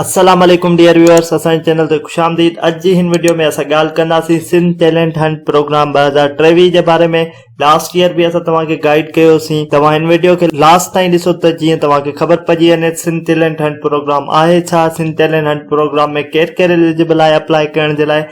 السلام عليڪم dear viewers اسان جي چينل تي خوش آمديد اڄ جي هن وڊيو ۾ اسان ڳالهه ڪنداسين سنڌ ٽيلنٽ هنٽ پروگرام 2023 جي باري ۾ لاسٽ ايئر به اسان توهان کي گائيڊ ڪيوسين توهان هن وڊيو کي لاسٽ تائين ڏسو ته جيئن توهان کي خبر پئجي وڃي سنڌ ٽيلنٽ هنٽ پروگرام آهي ڇا سنڌ ٽيلنٽ هنٽ پروگرام ۾ ڪير ڪير ايليجبل آهي اپلائي ڪرڻ جي لاء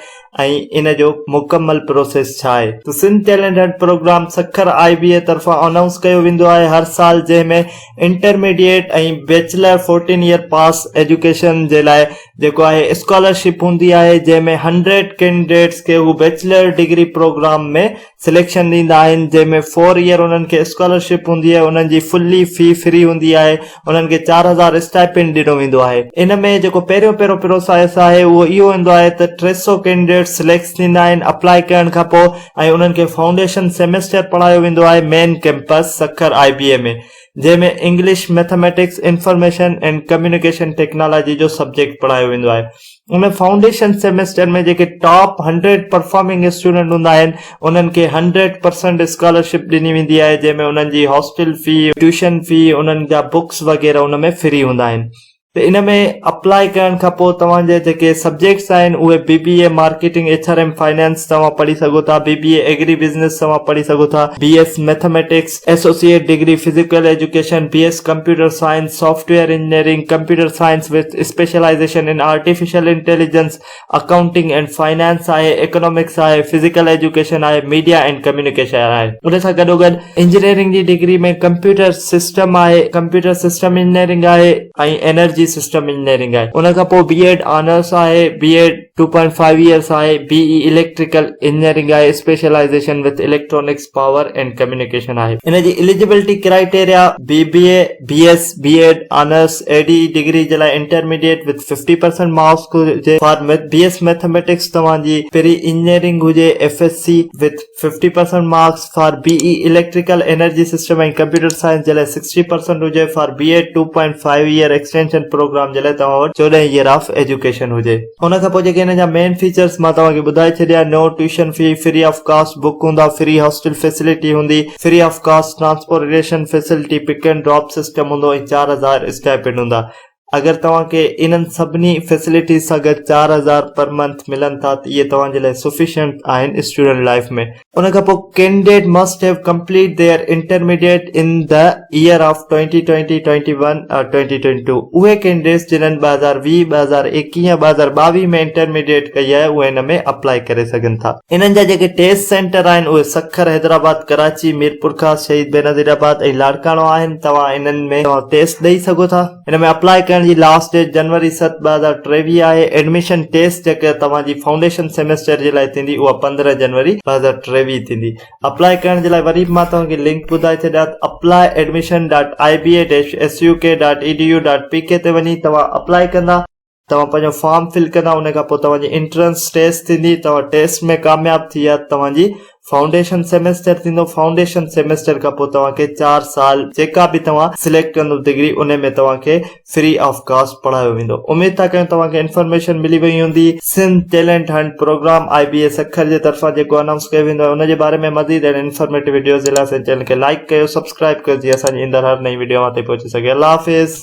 ۽ ان جو مڪمل پروسيس ڇا آهي ته Sindh talent hunt programme Sukkur I B A طرفان انائونس ڪيو ويندو آهي هر سال جنهن ۾ انٽرميڊيٽ ۽ بيچلر 14 ايئر پاس ايجوڪيشن جي لاء جيڪو آهي اسڪالرشپ هوندي آهي جنهن ۾ هنڊريڊ ڪينڊيڊيٽس کي هو بيچلر ڊگري پروگرام ۾ سليڪشن ڏيندا آهن جنهن ۾ فور ايئر انهن کي اسڪالرشپ هوندي آهي انهن جي فلي في فري هوندي آهي انهن کي 4000 اسٽائپنڊ ڏنو ويندو آهي ان ۾ جيڪو پهريون پهريون پروسيس آهي اهو اهو هوندو آهي ته 300 ڪينڊيڊيٽس سليڪٽ ٿيندا آهن اپلائي ڪرڻ کان پوء ۽ انهن کي فائونڊيشن سيمسٽر پڙهايو ويندو آهي main campus Sukkur I B A ۾ جنهن ۾ English mathematics information and communication technology جو سبجيڪٽ پڙهايو ويندو آهي ان فائونڊيشن سيمسٽر ۾ جيڪي ٽاپ هنڊريڊ پرفارمنگ اسٽوڊنٽ هوندا آهن انهن کي هنڊريڊ پرسنٽ اسڪالرشپ ڏني ويندي آهي جنهن ۾ انهن جي هاسٽل في ٽيوشن في انهن جا بڪس وغيره ان ۾ فري هوندا آهن ته ان ۾ اپلائي ڪرڻ کان پوء توهان جا جيڪي سبجيڪٽس آهن اهي B B A marketing H R M finance توهان پڙهي سگهو ٿا بي بي اي ايگري بزنس توهان پڙهي سگهو ٿا B S mathematics associate degree physical education, B S computer science, software engineering, computer science with specialisation in artificial intelligence, accounting and finance آهي، economics آهي، فزيڪل ايجوڪيشن آهي، ميڊيا اينڊ ڪميونيڪيشن آهي. ان سان گڏوگڏ انجنيئرنگ جي ڊگري ۾ ڪمپيوٽر سسٽم آهي، computer system engineering آهي ۽ energy system engineering آهي. ان کان پوء بي ايڊ آنرس آهي، B Ed two point five years آهي، بي اي اليڪٽريڪل انجنيئرنگ آهي، specialisation with electronics, power and communication آهي. ان جي eligibility criteria B B A, B S, B Ed, honours, A D degree جي لاء انٽرميڊيٽ وٿ 50% Marx گهرجي، for B S mathematics توهان جي pre engineering هجي، F S C with 50% marks, for B E electrical energy system ۽ computer science جي لاء 60% هجي، for B Ed 2.5 year extension programme جي لاء توهان وٽ 14 ايئر آف ايجوڪيشن هجي. ان کان پوء جيڪي هن جا مين فيچرس مان توهان کي ٻڌائي ڇڏيا no tuition fee, free of cost book هوندا، فري هاسٽل فيسلٽي هوندي، free of cost transportation facility, pick and drop system هوندو ۽ 4000 اسٽائپنڊ هوندا. اگر توهان کي انهن سڀني فيسلٽيز سان گڏ 4000 پر منٿ ملن ٿا ته اهي توهان جي لاء سفيشنٽ آهن اسٽوڊنٽ لائف ۾. ان کان پوء candidate must have complete their intermediate in the year of 2020، 21 or 2022 اهي ڪينڊيڊيٽس جنھن 2020، 2021 يا 2022 ۾ انٽرميڊيٽ ڪئي آهي اهي ان ۾ اپلائي ڪري سگهن ٿا. انهن جا جيڪي ٽيسٽ سينٽر آهن اهي سکر، حيدرآباد، ڪراچي، ميرپورخاص، شهيد بينظير آباد ۽ لاڙڪاڻو آهن توهان انهن ۾ توهان ٽيسٽ ڏئي سگهو ٿا. ان ۾ اپلائي ڪرڻ جي لاسٽ ڊيٽ جنوري 7، 2023 آهي. ايڊميشن ٽيسٽ جيڪا توهان جي فائونڊيشن سيمسٽر جي لاء ٿيندي اها 15 جنوري 2023 ٿيندي. اپلائي ڪرڻ جي لاء وري به مان توهان کي لنڪ ٻڌائي ڇڏيان ته apply admission dot I B A dash S U K dot E D U dot P K تي وڃي توهان اپلائي ڪندا. توهان پنهنجو فارم فل ڪندا ان کان پوء توهان جي انٽرنس ٽيسٽ ٿيندي توهان ٽيسٽ ۾ ڪامياب ٿي ويا ته توهان جي فائونڊيشن سيمسٽر ٿيندو فائونڊيشن سيمسٽر کان پوء توهان کي چار سال جيڪا به توهان سليڪٽ ڪندو ڊگري ان ۾ توهان کي فري آف ڪاسٽ پڙهايو ويندو اميد ٿا ڪيون توهان کي انفارميشن ملي وئي هوندي Sindh talent hunt programme I B A Sukkur جي طرفان جيڪو انائونس ڪيو ويندو آهي ان جي باري ۾ مزيد اهڙن انفارميٽو وڊيوز جي لاء اسان جي چينل کي لائڪ ڪيو سبسڪرائب ڪيو جيئن اسان جي ايندڙ هر نئين وڊيو اوهان تائين پهچي سگهي الله حافظ.